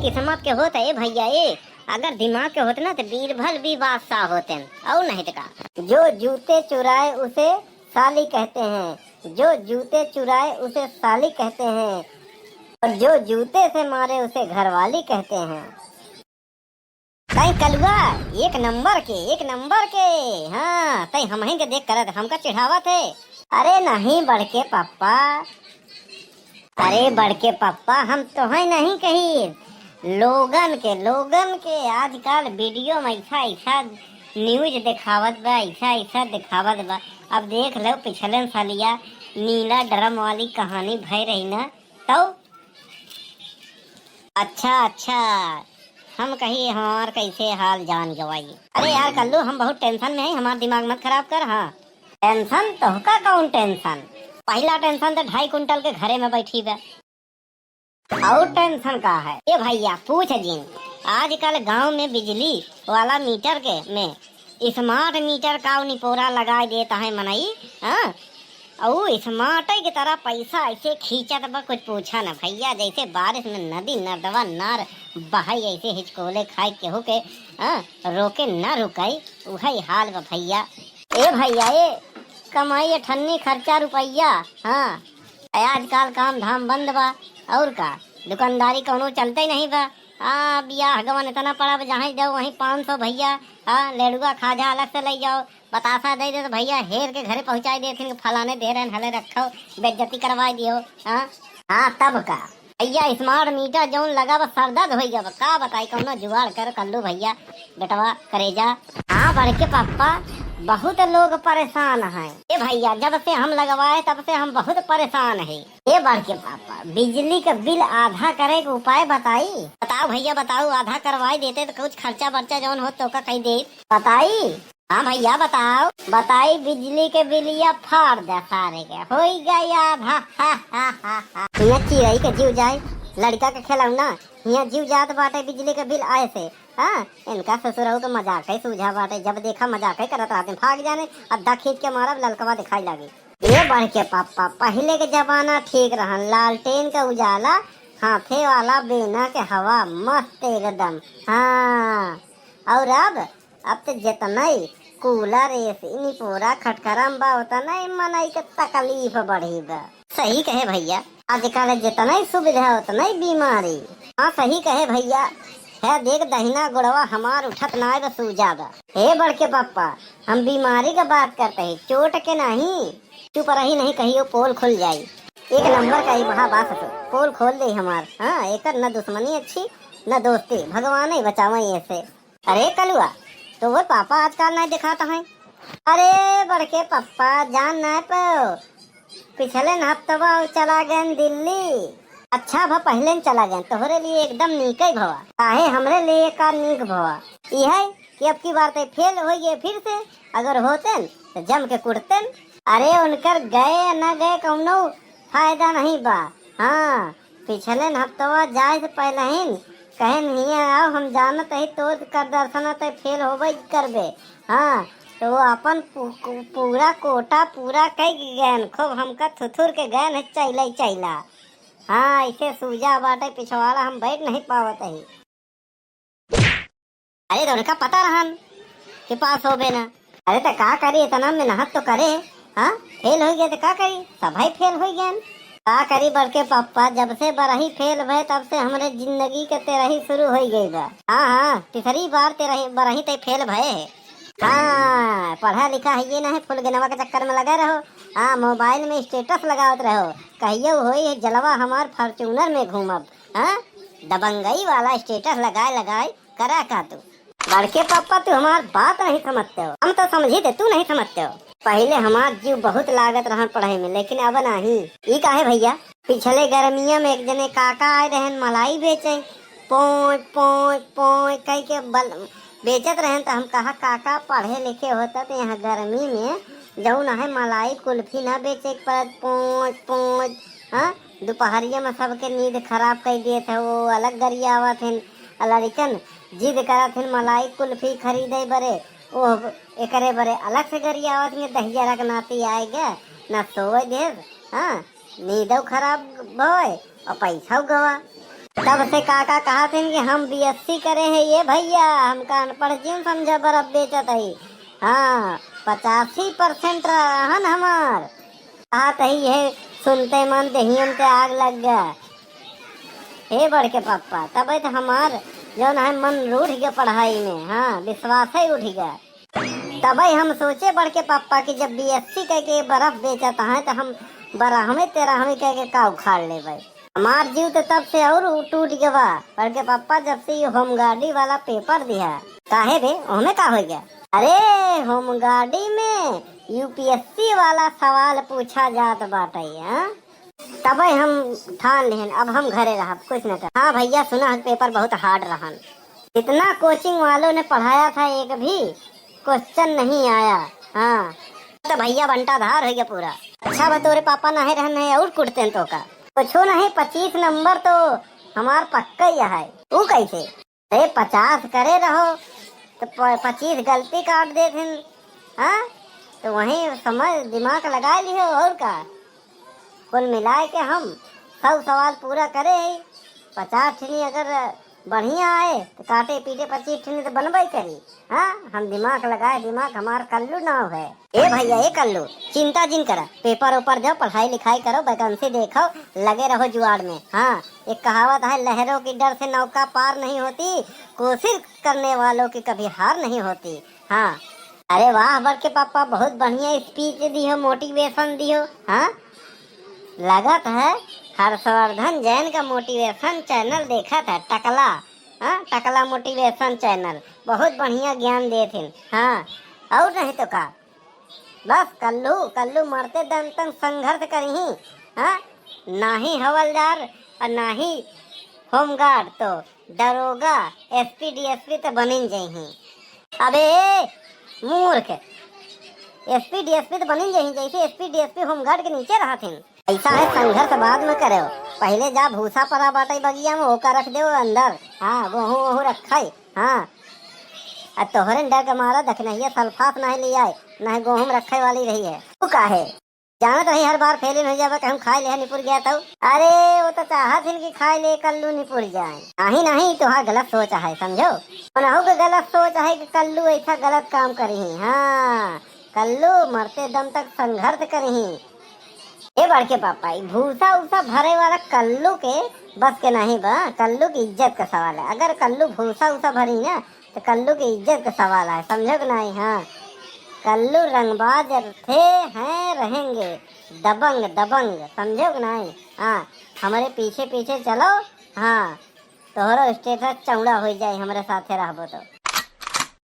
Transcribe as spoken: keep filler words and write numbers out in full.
किस्मत के होत है भैया ये, अगर दिमाग के होत ना तो बीरबल भी बादशाह होते हैं, और नहीं तो का। जो जूते चुराए उसे साली कहते हैं, जो जूते चुराए उसे साली कहते हैं, और जो जूते से मारे उसे घरवाली कहते हैं। तई कलुआ, एक नंबर के, एक नंबर के। हाँ, तई हमहिन के देख करत हमका चिढ़ावत है। अरे नहीं बड़के पप्पा, अरे बड़के पप्पा, हम तोहई नहीं कही, लोगन के, लोगन के आजकल वीडियो में ऐसा ऐसा न्यूज दिखावत बा, ऐसा ऐसा दिखावत बा। अब देख लो पिछले सालिया नीला ड्रम वाली कहानी भय रही ना, तो अच्छा अच्छा, हम कही हमार कैसे हाल जान गवाई। अरे यार कल्लू, हम बहुत टेंशन में है, हमार दिमाग मत खराब कर। हाँ, टेंशन? तोहका कौन टेंशन? पहला टेंशन तो ढाई कुंटल के घरे में बैठी बा। और टेंशन का है? ए भैया पूछ जिन, आजकल गांव में बिजली वाला मीटर के में स्मार्ट मीटर का निपोरा लगाए देत है मनई। हाँ, और स्मार्ट के तरह पैसा ऐसे खींचत बा, कुछ पूछा ना भैया। जैसे बारिश में नदी नर्दवा नार बहाई, ऐसे हिचकोले खाए केहू के, हाँ, रोके ना रुकाई, उहई हाल बा भैया। ए भैया, ए कमाई अठन्नी, खर्चा रुपया। हाँ, ए आजकल काम धाम बंद बा, और का, दुकानदारी कौनो चलते ही नहीं बा। आ बियाह गवन इतना पड़ा बा, जहाँ जाओ वहीं पाँच सौ भैया। हाँ, लेड़ुआ खाजा अलग से ले जाओ, बतासा दे दे तो भैया हेर के घरे पहुँचाई देथिन कि फलाने दे रहे हले, रखो, बेइज्जती करवाई दियो। हाँ, हाँ, तब का भैया, स्मार्ट मीटर जौन लगा बा, सरदर्द होई गया बा। का बताई, कौनो जुगाड़ कर कल्लू भैया, बेटवा करेजा। हाँ, बड़के पापा, बहुत लोग परेशान हैं। ए भैया, जब से हम लगवाए तब से हम बहुत परेशान है। ए बड़के पापा, बिजली का बिल आधा करे के उपाय बताई। बताओ भैया बताओ, आधा करवाई देते तो कुछ खर्चा बर्चा जौन हो तो का कही दे। बताई? हाँ भैया बताओ। बताई, बिजली के बिलिया फाड़ दे सारे के, होई गया आधा। हियाँ चिरई के जीव जाए, लड़का के खिलौना, हियाँ जीव जात बाटे बिजली के बिल आए से। हाँ, इनका ससुरऊ के मजाक ही सूझा बाटे, जब देखा मजाक ही करत रहते, भाग जाने, अद्धा खींच के मारब, ललकवा दिखाई लागी। ए बड़के पापा, पहिले के जमाना ठीक रहन, लालटेन के उजाला, हाथे वाला बेना के हवा, मस्त एकदम। हाँ, और अब, अब तो जितना ही कूलर, एसी, निपोरा, खटखरम बा, उतना ही मनई के तकलीफ बढ़ी बा। सही कहे भैया, आजकल जितना ही सुविधा उतना ही बीमारी। हाँ सही कहे भैया, है देख दहिना गोड़वा हमार उठत नाय बा, सूजा बा। हे बड़के पप्पा, हम बीमारी का बात करते हैं, चोट के नहीं। चुप रही, नहीं कहियो पोल खुल जाई। एक नंबर का ही महा बात है, पोल खोल दे हमार। हाँ, एकर न दुश्मनी अच्छी न दोस्ती, भगवान ही बचावे ऐसे। अरे कलुआ, तो वो पापा आजकल नहीं दिखाता है। अरे बड़के पप्पा, जान नहीं पाओ, पिछले न हफ्तवा वो चला गए दिल्ली। अच्छा भा पहले न चला गए, तोहरे लिए एकदम नीक ही भवा। काहे हमरे लिए का नीक भवा? यह कि अब की बार ते फेल हो गए फिर से, अगर होते न तो जम के कुटते न। अरे उनकर गए न गए कौनो फायदा नहीं बा। हाँ, पिछले न हफ्तवा जाए से पहले ही कहे नहीं आओ, हम जानत ही तोर कर दर्शन ते फेल होबे करबे। हाँ, तो वो अपन पू-, पूरा कोटा पूरा कई गए, खूब हमका थुथुर के गए न चैला चैला। हाँ, ऐसे सूजा बाटे पिछवाड़ा, हम बैठ नहीं पावत ही। अरे तो उनका पता रहन कि पास होबे ना। अरे तो का करी, इतना मेहनत तो करे। हाँ, फेल हो गए तो का करी, सभाई फेल हो गए। का करी बड़के पप्पा, जब से बरही फेल भय तब से हमरे जिंदगी के तेरही शुरू हो गई बा। हाँ हाँ, तीसरी बार तेरही बरही ते फेल भय है। हाँ, पढ़ा लिखा है ये नहीं, फुलगनवा के चक्कर में लगे रहो। हाँ, मोबाइल में स्टेटस लगावत रहो, कहियो होई है जलवा हमार फॉर्च्यूनर में घूमब। हाँ, दबंगई वाला स्टेटस लगाए लगाए करा का तू? बड़के पापा, तू हमार बात नहीं समझते हो, हम तो समझी थे, तू नहीं समझते हो। पहले हमार जीव बहुत लागत रहन पढ़ाई में, लेकिन अब नहीं। ई काहे भैया? पिछले गर्मिया में एक जने काका आए रहन मलाई बेचे, पोंच पोंच पोंच कह के बल-, बेचत रहन, तो हम कहा काका पढ़े लिखे होता तो यहाँ गर्मी में जौन है मलाई कुल्फी ना बेचे के पड़त, पोंच पोंच। हाँ, दोपहरिया में सबके नींद खराब कर दिए थे, वो अलग गरियावत हैं। आ लड़कन जिद करत हैं मलाई कुल्फी खरीदे बरे, वो एकरे बरे अलग से गरियावत हैं, दहिजरा के नाती आए गए, ना सोए देव। हाँ, नींदो खराब भवे और पैसा गवा। तब से काका कहत हन कि हम बीएससी करे हैं ये भैया, हमका अनपढ़ जिन समझा, बर्फ बेचत है। हाँ, पचासी परसेंट रहन हमार। कहत है ये सुनते मन देहियन के आग लग गया। हे बड़के पप्पा, तबे तो हमार जौन है मन रूठ गया पढ़ाई में, हाँ, विश्वास ही उठ गया। तबे हम सोचे बड़के पप्पा कि जब बीएससी कह के बर्फ बेचत है तो हम बारहवीं तेरहवीं कह के का उखाड़ लेबे। हमार जीव तो तब से और टूट गवा बड़के पप्पा, जब से ये होमगार्डी वाला पेपर दिया। काहे बे, ओमे का हो गया? अरे, होमगार्डी में यूपीएससी वाला सवाल पूछा जात बाटे, हाँ? तबे हम ठान लेहन, अब हम घरे रहब, कुछ न कर। हाँ भैया, सुना है पेपर बहुत हार्ड रहन। इतना कोचिंग वालों ने पढ़ाया था, एक भी क्वेश्चन नहीं आया। हाँ, तो भैया बंटाधार हो गया पूरा। अच्छा बा, तोरे पापा नाहे रहन है और कुटते हैं तो का? कुछो नहीं, पच्चीस नंबर तो हमार पक्का ही है। ऊ कैसे? अरे, पचास करे रहो तो प-, पच्चीस गलती काट देत हिन। हाँ, तो वहीं समझ दिमाग लगा लिहो और का। कुल मिलाए के हम सौ सवाल पूरा करे ही, पचास ठिनी अगर बढ़िया आए तो काटे पीटे पच्चीस ठिनी तो बनबे करी। हाँ, हम दिमाग लगाए, दिमाग हमार कल्लू नाव है। ए भैया, ए कल्लू, चिंता जिन करा, पेपर ऊपर जाओ, पढ़ाई लिखाई करो, वैकेंसी देखो, लगे रहो जुआड़ में। हाँ, एक कहावत है, लहरों की डर से नौका पार नहीं होती, कोशिश करने वालों की कभी हार नहीं होती। हाँ, अरे वाह बड़के पापा, बहुत बढ़िया स्पीच दियो, मोटिवेशन दियो। हाँ, लगत है हर्षवर्धन जैन का मोटिवेशन चैनल देखत है, टकला। हाँ, टकला मोटिवेशन चैनल बहुत बढ़िया ज्ञान देत हिन। हाँ, और नहीं तो का, बस कल्लू कल्लू मरते दम तक संघर्ष करिही। हाँ, ना ही हवलदार और ना ही होमगार्ड, तो दरोगा, एसपी डीएसपी तो बनिन जइही। अबे मूर्ख, एसपी डीएसपी तो बनिन जइही, जैसे एसपी डीएसपी होमगार्ड के नीचे रहत हिन। ऐसा है संघर्ष बाद में करे, पहले जा भूसा परा बाटे बगिया में, ओका रख दे अंदर। हाँ, गोहूँ वोहूँ रखे। हाँ, आ तोहरे डर के मारा दखनहिया सल्फास नहीं ले आए, नहीं गोहूँ रखे वाली रही है। तू का है, जानत रही हर बार फेल हो जाबे, कहूँ खाए ले निपुर गया तऊ। अरे, वो तो चाहत हिन कि खाए ले कल्लू निपुर जाए। नहीं, नहीं, तोहार गलत सोच है, समझो। उनहु के गलत सोच है कि कल्लू ऐसा गलत काम करिही। हाँ, कल्लू मरते दम तक संघर्ष करिही। ए बड़के पापा, ई भूसा उसा भरे वाला कल्लू के बस के नहीं बा। कल्लू की इज्जत का सवाल है। अगर कल्लू भूसा उसा भरी ना, तो कल्लू की इज्जत का सवाल है, समझो कि नहीं? हाँ, कल्लू रंगबाज थे, हैं, रहेंगे दबंग, दबंग, समझो कि नहीं? हाँ, हमारे पीछे पीछे चलो। हाँ, तोहरो स्टेटस चौड़ा हो जाए, हमारे साथे रहबो तो।